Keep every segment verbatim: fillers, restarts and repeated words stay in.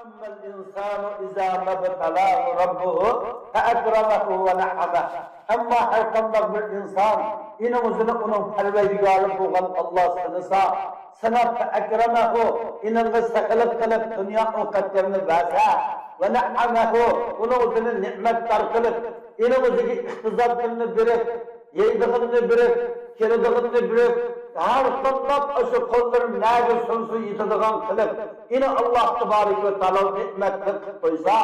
أما الإنسان إذا ما ابتلاه ربه فأكرمه ونعمه. ئەمما ھەرقانداق بىر ئىنسان ئېنىڭ ئۆزىنى ئۇنىڭ پەرۋەردىگارى بولغان ئاللا سىنىسا، سىناپ، فأكرمه، ئېنىڭغا سېخىلىق قىلىپ دۇنيا ئوقەتلىرىنى بەرسە، ونعمه، ئۇنىڭ ئۆزىنى نېمەتدار قىلىپ، ئېنىڭ ئۆزىگە ئىقتىسادلىرىنى بېرىپ، يەيدىغىنىنى بېرىپ، كىيىدىغىنىنى بېرىپ، ھەر قانداق ئاشۇ قوللىرى نەگە سۇنسا يېتىدىغان قىلىپ، ئېنى ئاللا تەبارەك ۋە تائالا نېمەتلىك قىلىپ قويسا،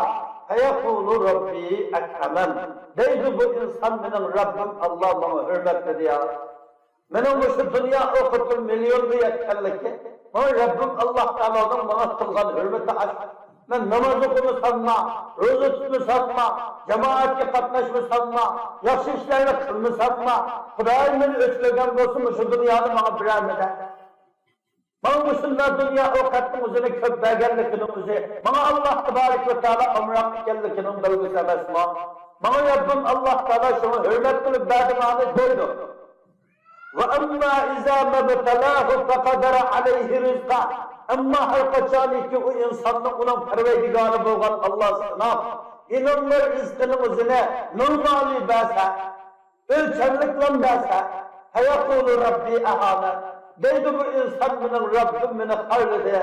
فيقول ربي أكرمن. دەيدۇ بۇ ئىنسان، مېنىڭ رەببىم ئاللا ماڭا ھۆرمەتلىدى يا. مېنىڭ مۇشۇ دۇنيا ئوقىتىپ مىليونغا يەتكەنلىكى، ماڭا رەببىم ئاللا تائالانىڭ ماڭا قىلغان ھۆرمىتى ئاشۇ. مەن ناماز ئوقۇمىسامما، روزا تۇتمىسامما، جامائەتكە قاتناشمىسامما، ياخشى ئىشلارنى قىلمىسامما، خۇدايىم مېنى ئۆچ كۆرگەن بولسا، مۇشۇ دۇنيانى ماڭا بېرەلمىدى. ماڭا مۇشۇنداق دۇنيا ئوقەتنىڭ ئۆزىنى كۆپ بەرگەنلىكىنىڭ ئۆزى ماڭا ئاللا تەبارەك ۋە تائالا ئامراق ئىكەنلىكىنىڭ بەلگىسى ئەمەسمۇ؟ ماڭا رەببىم ئاللا تائالا شۇڭا ھۆرمەت قىلىپ بەردى ماڭا دەيدۇ. وأما إذا ما ابتلاه فقدر عليه رزقه. ئەمما ھەر قاچانكى ئۇ ئىنساننى ئۇنىڭ پەرۋەردىگارى بولغان ئاللا سىناپ، ئېنىڭغا رىزقىنىڭ ئۆزىنى نورمالنى بەرسە، ئۆلچەملىكلا بەرسە، فيقول ربي أهانن. دەيدۇ بۇ ئىنسان، مېنىڭ رەببىم مېنى خارلىدى.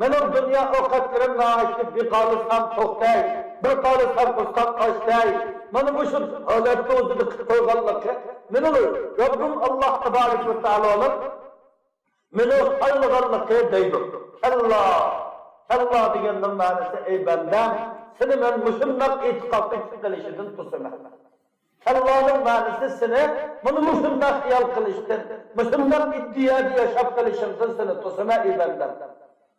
مېنىڭ دۇنيا ئوقەتلىرىم ناھايىتى بىر قارىسام توختاي، بىر قارىسام قۇرساق ئاچتاي. مانا مۇشۇ ھالەتنى ئۆزىدە قىلىپ قويغانلىقى، مېنىڭ رەببىم ئاللا تەبارەك ۋە تائالانىڭ مېنى خارلىغانلىقى دەيدۇ. كاللا، كاللا دېگەننىڭ مەنىسى، ئەي بەندەم، سېنى مەن مۇشۇنداق ئېتىقادتا قىلىشىدىن توسىمەن. كاللانىڭ مەنىسى سېنى مانا مۇشۇنداق خىيال قىلىشتىن، مۇشۇنداق ئىدىيەدە ياشاپ قېلىشىڭدىن سېنى توسىمەن، ئەي بەندەم.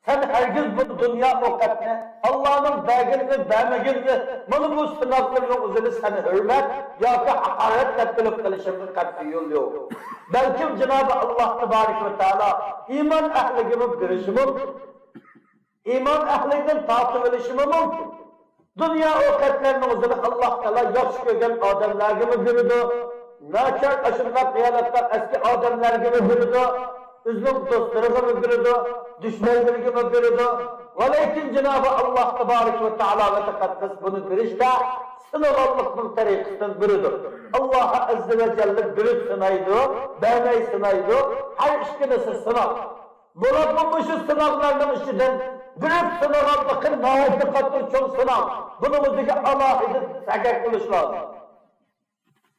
سەن ھەرگىز بۇ دۇنيا ئوقەتنى، ئاللانىڭ بەرگىنىنى، بەرمىگىنىنى، مانا بۇ سىناقلىرىنىڭ ئۆزىنى سەن ھۆرمەت ياكى ھاقارەت دەپ بىلىپ قېلىشىڭغا قەتئىي يول يوق. بەلكىم جانابى ئاللا تەبارەك ۋە تائالا ئىمان ئەھلىگىمۇ بېرىشى مۇمكىن. ئىمان ئەھلىدىن تارتىۋېلىشىمۇ مۇمكىن. دۇنيا ئوقەتلەرنىڭ ئۆزىنى ئاللا تائالا ياخشى كۆرگەن ئادەملەرگىمۇ بېرىدۇ، ناچار ئاشۇنداق ھالەتتە ئەسكى ئادەملەرگىمۇ بېرىدۇ، ئۆزىنىڭ دوستلىرىغىمۇ بېرىدۇ، دۈشمەنلىرىگىمۇ بېرىدۇ. ۋەلەكىن جانابى ئاللا تەبارەك ۋە تائالا ۋە تەقەددەس بۇنى بېرىشتە سىنىغانلىقنىڭ تەرىقىسىدىن بېرىدۇ. ئاللا ئەززە ۋە جەللە بېرىپ سىنايدۇ، بەرمەي سىنايدۇ. ھەر ئىككىلىسى سىناق. بولۇپمۇ مۇشۇ سىناقلارنىڭ ئىچىدىن بېرىپ سىنىغانلىقى ناھايىتى قاتتىق چوڭ سىناق. بۇنىڭ ئۆزىگە ئالاھىدە سەگەك بولۇش لازىم.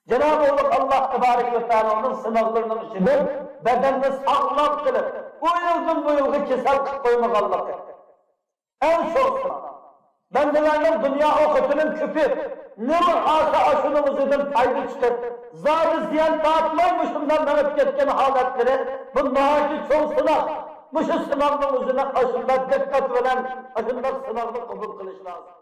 جانابى ئۇلۇغ ئاللا تەبارەك ۋە تائالانىڭ سىناقلىرىنىڭ ئىچىدىن بەدەننى ساغلام قىلىپ، ئۇ يىلدىن بۇ يىلغا كېسەل قىلىپ قويمىغانلىقى ئەڭ چوڭ سىناق. بەندىلەرنىڭ دۇنيا ئوقىتىنىڭ كۆپى نېمە ئالسا ئاشۇنىڭ ئۆزىدىن پايدا چىقىپ، زادى زىيان تارتماي مۇشۇنداق مېڭىپ كەتكەن ھالەتلىرى، بۇ ناھايىتى چوڭ سىناق. مۇشۇ سىناقنىڭ ئۆزىنى ئاشۇنداق دىققەت بىلەن ئاشۇنداق سىناقنى قوبۇل قىلىش لازىم.